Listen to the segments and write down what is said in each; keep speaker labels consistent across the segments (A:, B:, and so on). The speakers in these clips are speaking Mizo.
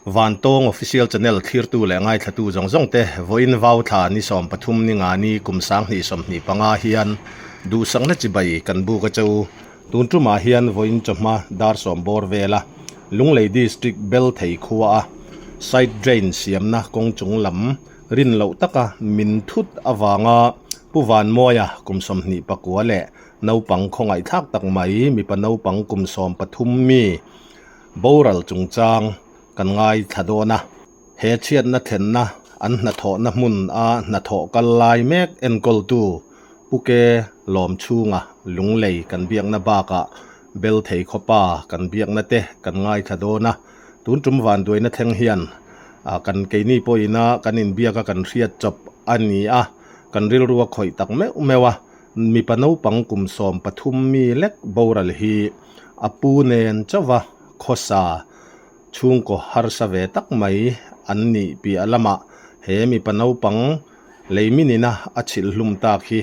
A: Vantawng Official Channel thlirtu leh ngaithlatu zawng zawng te vawiin vauthla ni 30 ni nga ni kum 2025 hian duhsakna chibai kan buk a che u. Tun tumah hian vawiin chawhma dar sawm bawr vela Lunglei District Belthei khua a side drain siamna kawng chung lam rin loh taka min thut avanga Pu Vanmawia kum 29 leh naupang khawngaihthlak tak mai mipa naupang kum 13 mi boral chungchang kan ngaithla dawn a. He chhiatna thlenna an hnathawhna hmun a hnathawh kal lai mek enkawltu Pu Ke Lawmchhunga Lunglei kan biakna bakah Belthei khawpa kan biakna te kan ngaithla dawn a. Tun tum vanduaina thleng hian kan keini pawhina kan inbiaka kan hriat chawp a ni a, kan rilru a khawih tak meuh meuh a. Mipa naupang kum 13 mi lek boral hi a pu nen chauha khawsa chhungkaw harsa ve tak mai an nih piah lamah he mipa naupang leiminina a chhilh hlum tak hi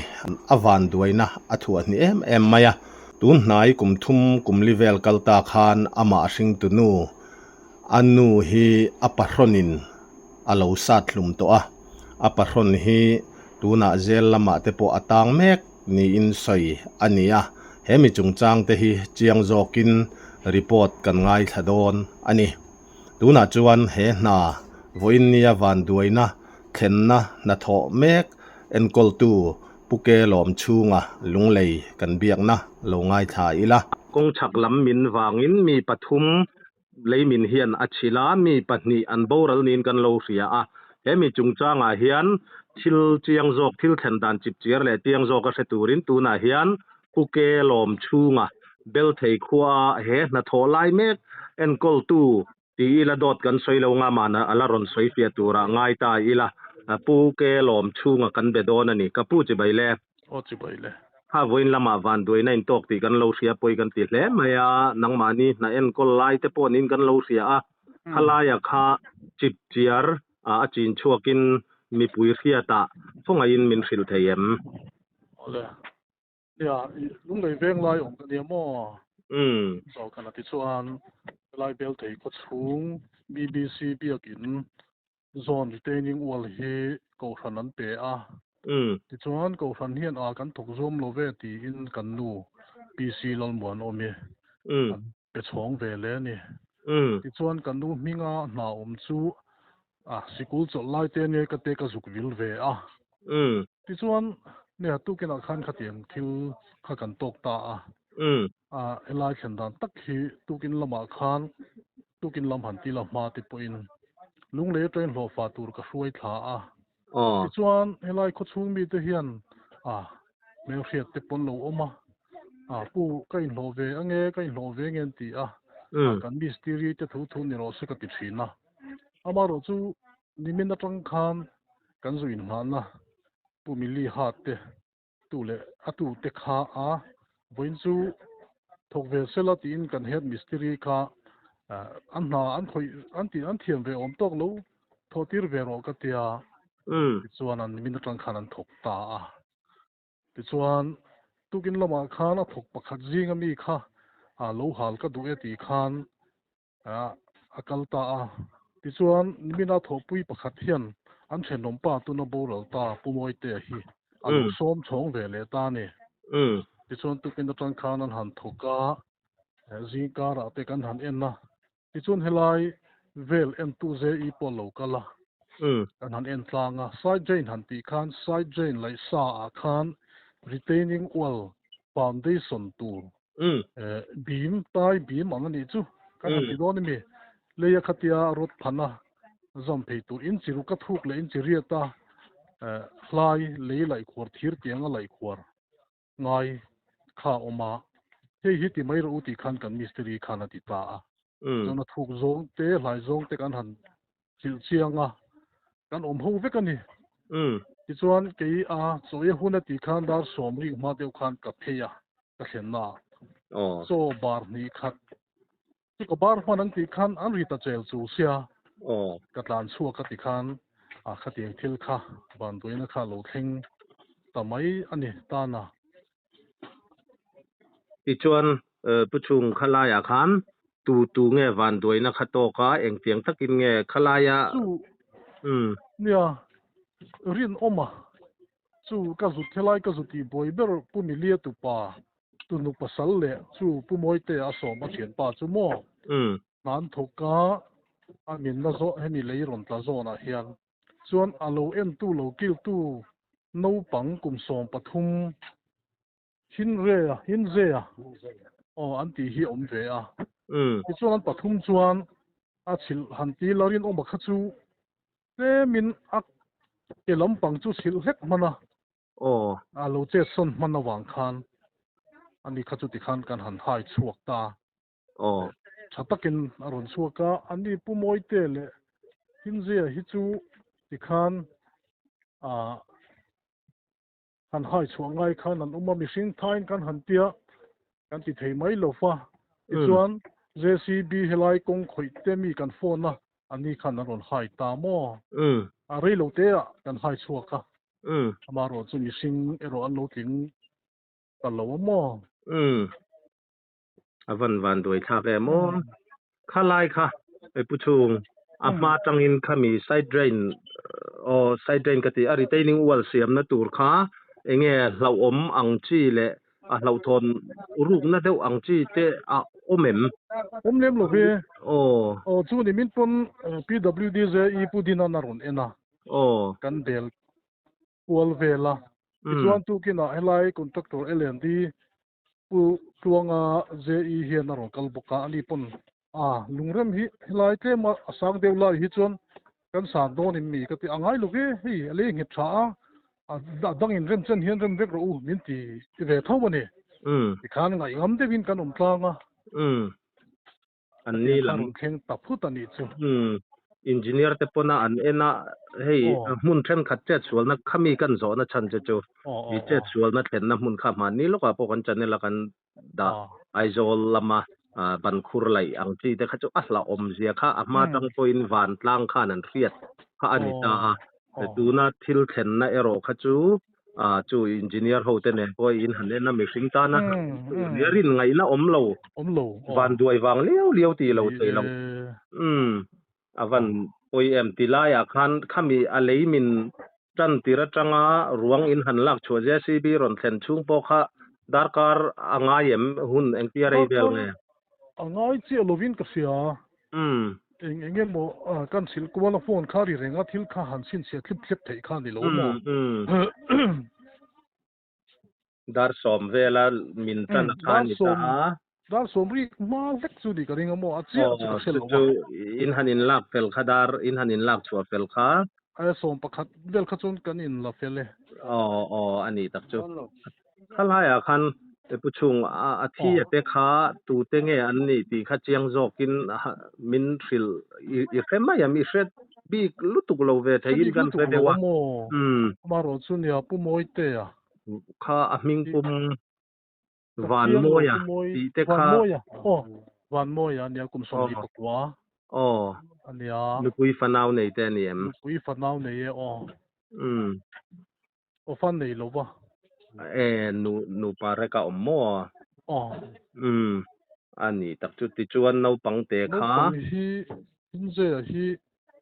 A: a vanduaina a thuah hni em em mai a. Tun hnai kum thum kum li vel kal ta khan amah hringtu nu a nu hi a pahrawnin a lo sat hlum tawh a, a pahrawn hi tunah zel lamah te pawh a tang mek niin sawi a ni a, he mi chungchang te hi chiang zawkin report kan ngaithla dawn a ni. Tunah chuan he hna vawiin nia vanduaina thlenna hnathawh mek enkawltu Pu Ke Lawmchhunga Lunglei kan biakna lo ngaithla ila. Kawng chhak lam min vangin mi pathum leimin hian a chhil a, mi pahnih an boral niin kan lo hria a. He mi chungchangah hian thil chiang zawk, thil thlen dan chip chiar leh chiang zawk a hre turin tunah hian Pu Ke Lawmchhunga Belthei khua he hnathawh lai mek enkawltu ti ila dawt kan sawi lo nga mahna a la rawn sawi fiah turah ngai ta ila Pu Ke Lawmchhunga kan be dawn a ni. Ka pu chibai le.
B: Aw chibai le.
A: Kha vawiin lamah vanduaina intawk tih kan lo hria pawi kan ti hle mai a, nangmahni hna enkawl lai te pawh niin kan lo hria a, khalaia kha chip chiar a chin chhuakin mipui hriatah khawngaihin min hrilh thei em?
B: Awle, nia Lunglei veng lai awm ka nia maw?
A: Umm.
B: Zawhkana tichuan helai Belthei khawchhung BBC biakin Zawn retaining wall hi kohhran an pe a. Tichuan kohhran hian a kan thawk zawm lo ve tiin kan nu PC Lalmuanawmi an pe chhawng ve le a ni. Tichuan kan nu hminga hna awm chu a sikul chawlh lai te ania ka te ka zuk vil ve a. Tichuan nia tukinah khan khatiang thil kha kan tawk ta a. A helai thlen dan tak hi tukin lamah khan tukin lam han ti la hma te pawhin Lunglei atangin hlawhfa tur ka hruai thla a. Tichuan helai khawchhung mite hian a hmelhriat te pawn lo awm a, a pu ka inhlawh ve ange ka inhlawh ve nge an ti a, kan mistiri te thu thu ni rawh se ka ti thin a. Amaherawh chu nimin atang khan kan zu inngahna Pu Mili Hat te tu leh a tu te kha a vawiin chu thawk ve sela tiin kan head mistiri kha an hna an khawih an tih an thiam ve awm tawk lo thawh tir ve rawh ka tia tichuan an nimin atang khan an thawk ta a tichuan tukin lamah khan a thawk pakhat zinga mi kha a lo hal ka duh e tih khan a kal ta a. Tichuan, nimina thawhpui pakhat hian an thenawm pa tuna boral ta Pu Mawitea hi a lo sawm chhawng ve leh ta a ni. Tichuan, tukin atang khan an han thawk a, zingkarah te kan han en a. Tichuan, helai vel entu JE pawh a lo kal a, kan han en tlang a. Side drain han tih khan side drain laih sa ah khan retaining wall foundation tur Bim, tai bim ang a nih chu. Kan han ti dawn a mi. Leia khatia rawt phan a zam phei tur in chi ruk a thuk leh in chi riat a hlai lei laih khuar thir tiang a laih khuar ngai kha a awm a. Hei hi ti mai rawh u tih khan kan mistiri khan a ti ta a. Chuan a thuk zawng te hlai zawng te kan han chilh chiang a, kan awm ho vek a ni. Tichuan kei a chawi a hun a tih khan dar sawm rik hma deuh khan ka phei a, ka thlenna ah. Chaw bar hnih khat chu ka bar hman an tih khan an ri ta chel chul sia, ka tlan chhuak a ti khan a khatiang thil kha vanduaina kha lo thleng ta mai a ni tana.
A: Tichuan Pu Chhung kha laiah khan Tu tu nge vanduaina kha tawk a, engtiang takin nge khalaia
B: Chu
A: umm.
B: Nia, rinawma chu ka zut helai ka zut tih buai ber Pu Milia tupa tunu pasal leh chu Pu Mawitea a sawm a thianpa chu maw hnan thawk a, a minna zawh hemi lei rawn tla zawnah hian chuan a lo entu lo kiltu naupang kum 13 Hinre-a, Hinze-a, aw an tih hi a awm ve a. Tichuan an pathum chuan a chhilh han ti la rinawma kha chu tlemin a ke lampang chu chhilh hlek hman a, a lo chet sawn hman avang khan ani kha chu tikhan kan han hai chhuak ta. Tha takin a rawn chhuak a, ani Pu Mawite leh Hinze-a hi chu tikhan ah Han hai chhuah ngai khan an awm a, mihring thain kan han tia kan ti thei mai lo fa. Tichuan JCB helai kawng khawih te mi kan phone a, ani khan an rawn hai ta maw? A rei lo te ah kan hai chhuak a, amaherawh chu mihring erawh an lo tling ta lo a maw?
A: A van van duai thlak em aw. Kha lai kha e pu chhung a hma tangin khami side drain aw side drain ka ti a retaining wall siamna tur kha enge hlauhawm ang chi leh a hlauhthawn rukna deuh ang chi te a awm em?
B: Awm lem lo ve.
A: Aw.
B: Aw chu ni min pawn PWDJE Pu Dina'n a rawn en a.
A: Aw.
B: Kan bel kual vel a. Tichuan tukinah helai contractor L&D Pu Tluanga JE hian a rawn kal bawk a, ani pawn a lungrem hi helai tlem a a sang deuh lai hi chuan kan san dawn em mi ka ti a ngai lo ve, hei a lei nghet tha a, a dang in rem chen hian rem vek rawh u min ti ve tho a ni. Tikhan ngaihngam deuhin kan awm tlang a.
A: An ni lam.
B: Rawn thleng ta phut a nih chu.
A: Umm engineer te pawna an en a hei hmun thenkhat chet sualna khami kan zawhna chhan che chu i chet sualna thlenna hmun kha hmanni lawkah pawh kan channel a kan dah Aizawl lama bankhur laih ang chi te kha chu a hlauhawm zia kha a hma tang pawhin vantlang khan an hriat kha a ni ta a tuna thil thlenna erawh kha chu Ah chu engineer ho te nen pawh in han en a mihring tana nia rin ngaihna awm lo
B: awm lo
A: van duai vang liau liau tih lo thei lo umm a van pawi em ti laiah khan khami a lei min tan tir atanga ruang in han lak chhuah JCB rawn thlen chhung pawh kha darkar a ngai em hun engtia rei vel nge
B: a ngai chiah lovin ka hria
A: Umm.
B: Eng eng emaw kan chhilh kual a phone kha ri reng a thil kha han chhinchhiah thlip thlep theih kha ni lo maw?
A: Umm. Dar 10 vela min tan a kha ni ta a.
B: Dar 10 rik hma vek chu ni ka ring a maw? A chiah chu ka hre lo a.
A: Chu in han in lak fel kha dar in han in lak chhuah fel kha.
B: A 11 vel kha chuan kan in la fel e.
A: Aw aw a ni tak chu. Khalaiah khan pu chhung a thi a te kha tute nge an nih tih kha chiang zawkin min hrilh i hre mai a, mi hre bik lutuk lo ve theiin kan hre deuh a.
B: Umm. Amaherawh chu nia Pu Mawitea.
A: Kha a hming pum Vanmawia tih te kha.
B: Vanmawia aw Vanmawia ania kum 29.
A: Aw.
B: Ania.
A: Nupui fanau nei te a ni em?
B: Nupui fanau nei e aw.
A: Umm.
B: Aw fan nei lo va.
A: E nu nupa rek a awm maw?
B: Aw.
A: Umm a ni tak chu tichuan naupang te kha.
B: Naupang hi Hinzea hi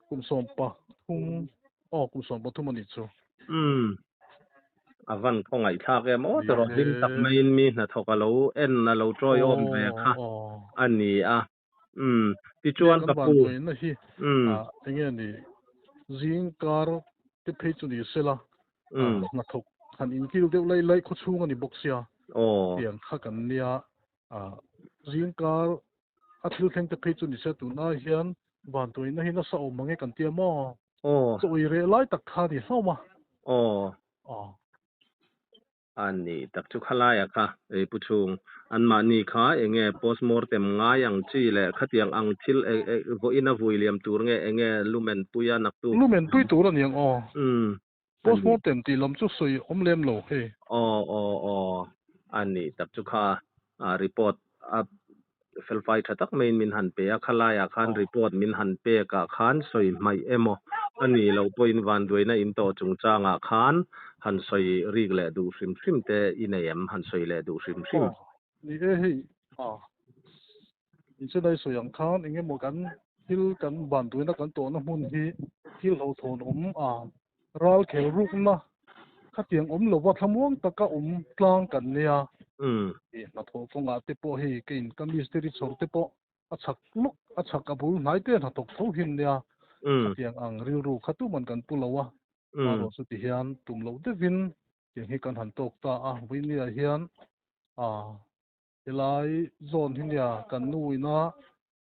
B: kum 13 aw kum 13 a nih chu.
A: Umm a van khawngaihthlak em aw tawrh hlim tak maiin mi hnathawk a lo en a lo tawiawm ve kha a ni a. Umm tichuan ka pu.
B: Kan hi enge ni zing kar te phei chu ni sela hnathawk han inkil deuh lai lai khaw chhung a ni bawk sia tiang kha kan nia zing kar a thil thleng te phei chu ni se tunah hian vantuaina hi nasa awm mange kan tia maw chawi reh lai tak kha ni hlawm a.
A: A ni tak chu khalaia kha ei pu chhung anmahni kha enge postmortem ngai ang chi leh khatiang ang thil vawiin a vui liam tur nge enge lumen pui a naktu.
B: Lumen pui tur a ni ang aw. Postmortem tih lam chu sawi awm lem lo hei.
A: Aw aw aw a ni tak chu kha report a felfai tha tak maiin min han pe a, khalaiah khan report min han pek ah khan sawi hmaih emaw a nih loh pawhin vanduaina in tawh chungchangah khan han sawi rik leh duh hrim hrim te i nei em? Han sawi leh duh hrim hrim.
B: Aw, ni e hei a. Inchhina i sawi ang khan eng emaw kan thil kan vanduaina kan tawhna hmun hi thil hlauhthawn awm a, ral khel rukna khatiang awm lova thlamuang taka awm tlang kan nia. I hnathawh kawngah te pawh hei ka in ka mistiri chhawr te pawh a chhak lawk a chhak a bul hnai te hnathawk tho hin nia. Khatiang ang rilru kha tuman kan pu lo a, erawh chu tihian tum loh deuhin tiang hi kan han tawk ta a, vawinia hian ah Helai zawn hi nia kan nu ina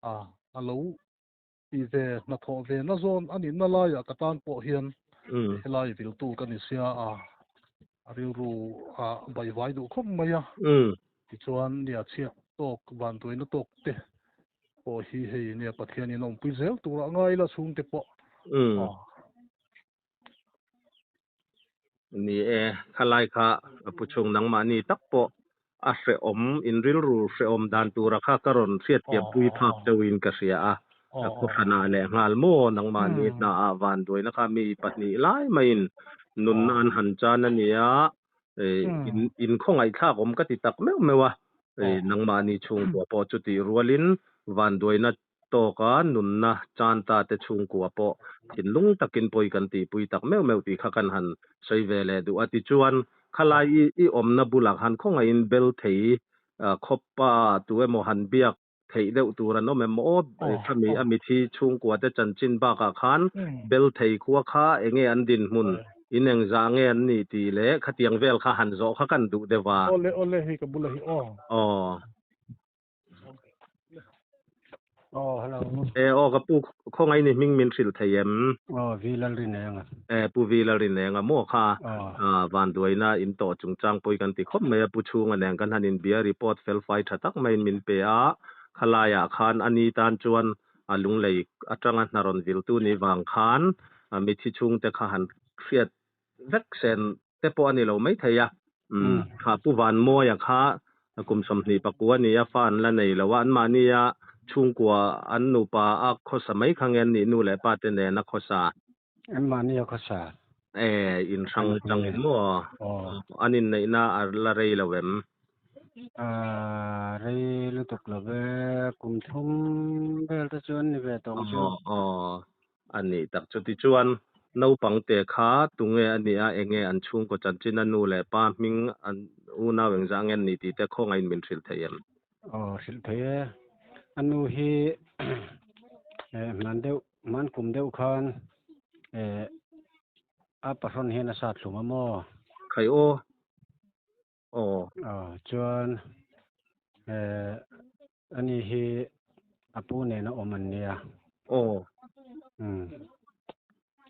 B: a lo ti ve hnathawh ve na zawn a nihna laiah ka tan pawh hian helai viltu ka ni sia a, a rilru a baivai duh khawp mai a. Tichuan nia chhiat tawk vanduaina tawk te pawh hi hei nia Pathianin a awmpui zel turah ngai ila chhungte pawh a.
A: Ni e, khalai kha pu chhung nangmahni tak pawh a hrehawm, in rilru hrehawm dan tura kha ka rawn hriatthiam pui phak deuhin ka hria a. Khuhranah leh nghal maw nangmahni hnaah vanduaina kha mi pahnih lai maiin nunna an han chan a nia, in khawngaihthlak awm ka ti tak meuh meuh a, nangmahni chhungkua pawh chutih rualin vanduaina tawka nunna chan ta te chhungkua pawh thinlung takin pawi kan tihpui tak meuh meuh tih kha kan han sawi ve leh duh a. Tichuan, khalai i i awmna bulah khan khawngaihin bel thei khawpa tu emaw han biak theih deuh tur an awm em aw? Khami a mithi chhungkua te chanchin bakah khan bel thei khua kha enge an dinhmun, in engzah nge an nih tih leh khatiang vel kha han zawh kha kan duh deuh a.
B: Awle awle hei ka bulah hi aw.
A: Aw.
C: Oh, hello.
A: E aw ka pu khawngaih ni hming min hrilh thei em?
C: Oh, V Lalrinenga.
A: E pu V Lalrinenga maw kha
C: Oh.
A: vanduaina in tawh chungchang pawh kan ti khawp mai a pu chhunga nen kan han inbia report fel fai tha tak maiin min pe a khalaiah khan ani tan chuan a lunglei atanga hna rawn viltu ni vang khan mithi chhungte kha han hriat vek sen te pawh a ni lo maithei a. Umm kha Pu Vanmawia kha kum 24 a ni a, fa an la nei lo a, anmahnia chhungkua an nupa a khawsa mai kha nge an nih nu leh pa te nen a khawsa?
C: Anmahni a khawsa.
A: E, in hrang chang in maw? An inneihna a la rei lo em?
C: A rei lutuk lo ve, kum thum vel te chu an ni ve tawng chu.
A: Aw, A nih tak chu. Tichuan, naupang te kha tunge a nih a, enge an chhungkaw chanchin a nu leh pa hming an unau engzah nge an nih tih te khawngaihin min hrilh thei em?
C: Aw, hrilh thei e. A nu hi hman deuh, hman kum deuh khan a pahrawn hian a sat hlum a maw?
A: Khai aw. Aw.
C: Aw, chuan ani hi a pu nena awm an nia.
A: Aw.
C: Umm.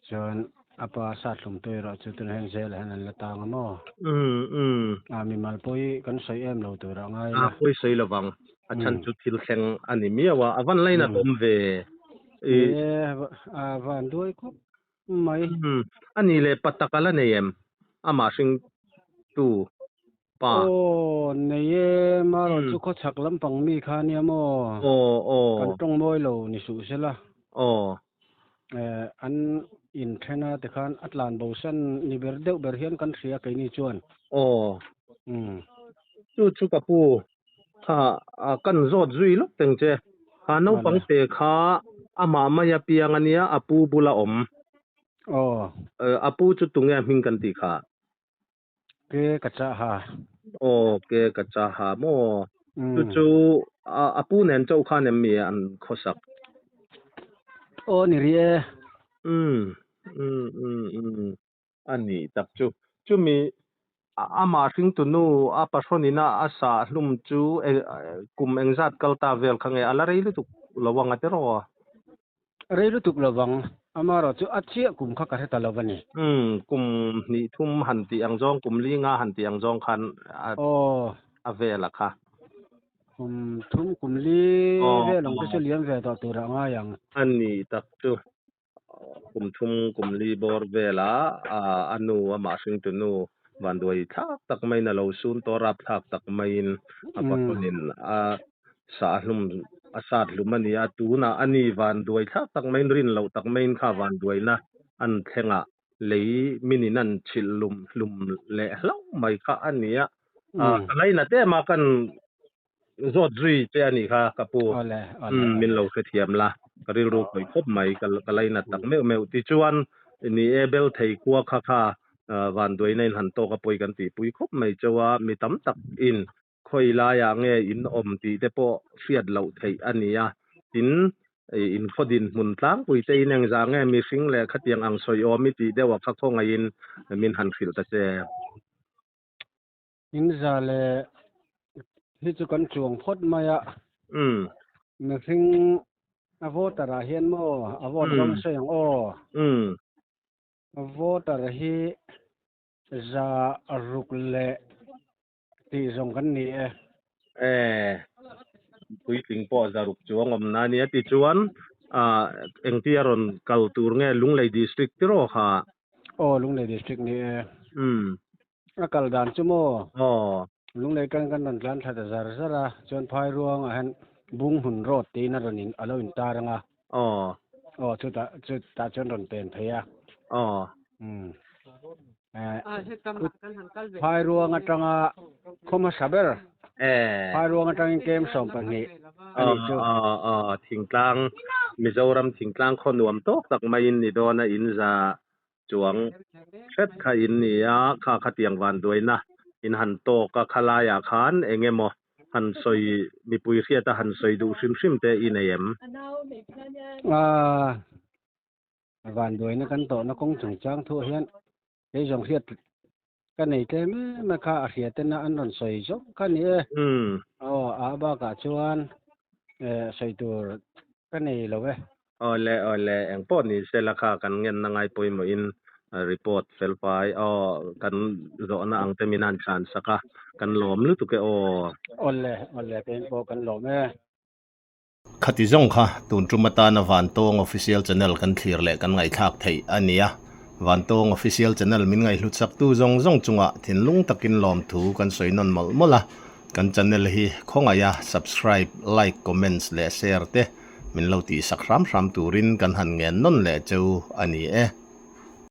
C: Chuan a pa sat hlum tu erawh chu tunah hian zelah hian an la tang a maw?
A: Umm umm.
C: A mimal pawi kan sawi em lo turah ngai
A: ila. A pawi sawi lovang. A chhan chu thil thleng a ni miau a. A van lainat awm ve.
C: E a van duai khawp mai.
A: Umm. A ni leh pa tak a la nei em? Amah hring tu pa.
C: Aw, nei e, marawh chu khawchhak lampang mi kha nia maw?
A: Aw, aw.
C: Kan tawng mawi lo ni suh sela.
A: Aw.
C: Eh, an inthen a tikhan a tlan bo san ni ber deuh ber hian kan hria keini chuan.
A: Aw.
C: Umm.
A: Chu chu ka pu, kha kan zawt zui lawk teng che. Kha naupang te kha amah mai a piang a nia, a pu bula awm.
C: Aw.
A: A pu chu tunge a hming kan tih kha?
C: Ke ka chah ha.
A: Aw, ke ka chah ha maw? Chu chu a pu nen chauh khan em mi an khawsak?
C: Aw ni ri e.
A: Umm, umm, umm, umm. A nih tak chu. Chumi amah hringtunu a pahrawn ina a sah hlum chu kum engzat kal ta vel kha nge a la rei lutuk lo ang a tiraw?
C: Rei lutuk lovang, amaherawh chu a chiah kum kha ka hre ta lo a ni.
A: Umm, kum hnih thum han tih ang zawng, kum li nga han tih ang zawng khan a vel a kha.
C: Kum thum, kum li vel ang te chu liam ve tawh tur ah ngai ang.
A: A ni tak chu, kum thum, kum li bawr vela a nu, amah hringtu nu vanduai thlak tak maiin a lo sun tawh, rapthlak tak maiin a patawnin a Sa hlum a sat hlum a ni a, tunah a ni vanduai thlak tak maiin rin loh tak maiin kha vanduaina an thlengah lei minin an chhilh lum hlum leh hlauh mai kha a ni a. Ka lainat em a kan zawt zui che a nih kha ka pu.
C: Awle, awle,
A: Umm min
C: awle.
A: lo hrethiam la, ka rilru khawih khawp mai, ka ka lainat tak meuh meuh. Tichuan, ni e bel thei khua kha kha vanduaina in han tawk a pawi kan tihpui khawp mai chauh a, mi tam tak in khawi laiah nge in awm tih te pawh hriat loh theih a ni a, tin in khaw dinhmun tlangpui te in engzah nge mihring leh khatiang ang sawi awm i tih deuh a kha khawngaihin min han hrilh ta che.
C: In za leh hi chu kan chuang phawt mai a.
A: Umm.
C: Mihring a voter ah hian maw a vote rawng sawi ang aw.
A: Umm.
C: Voter hi 600 leh tih zawng kan ni e.
A: E, puitling pawh 600 chuang awmna a nia tichuan ah engtia rawn kal tur nge Lunglei District tiraw kha?
C: Aw Lunglei District ni e.
A: Umm.
C: A kal dan chu maw?
A: Aw.
C: Lunglei kan kan rawn tlan thla ta zar zar a, chuan Phairuangah hian Bunghmun Road tiin a rawn in a lo intar ang a.
A: Aw.
C: Aw chutah chutah chuan rawn pen phei a.
A: Aw.
C: Umm. Phairuang atanga khaw hmasa ber.
A: Eh.
C: Phairuang atangin kem 12 a nih chu.
A: Aw aw thingtlang Mizoram thingtlang khaw nuam tawk tak maiin ni dawn a in za chuang hret kha in ni a, kha khatiang vanduaina in han tawk a khalaiah khan eng emaw han sawi mipui hriata han sawi duh hrim hrim te i nei em?
C: Aaa vanduaina kan tawhna kawng chungchang thuah hian kei zawng hriat ka nei tlem em a kha a hria tena an rawn sawi zawk kha ni e. Aw a bakah chuan sawi tur ka nei lo e.
A: Awle awle engpawh ni sela kha kan ngenna ngai pawimawhin report fel fai aw kan zawhna ang te min han thlan sak a kan lawm lutuk e aw.
C: Awle awle kei pawh kan lawm e.
A: Khati zawng kha tun tum atana Vantawng Official Channel kan thlir leh kan ngaihthlak theih a ni a. Vantawng Official Channel min ngaihhlut saktu zawng zawng chungah thinlung takin lawmthu kan sawi nawn mawlh mawlh a. Kan channel hi khawngaiha subscribe, like, comments leh share te min lo tihsak hram hram turin kan han ngen nawn leh cheu a ni e.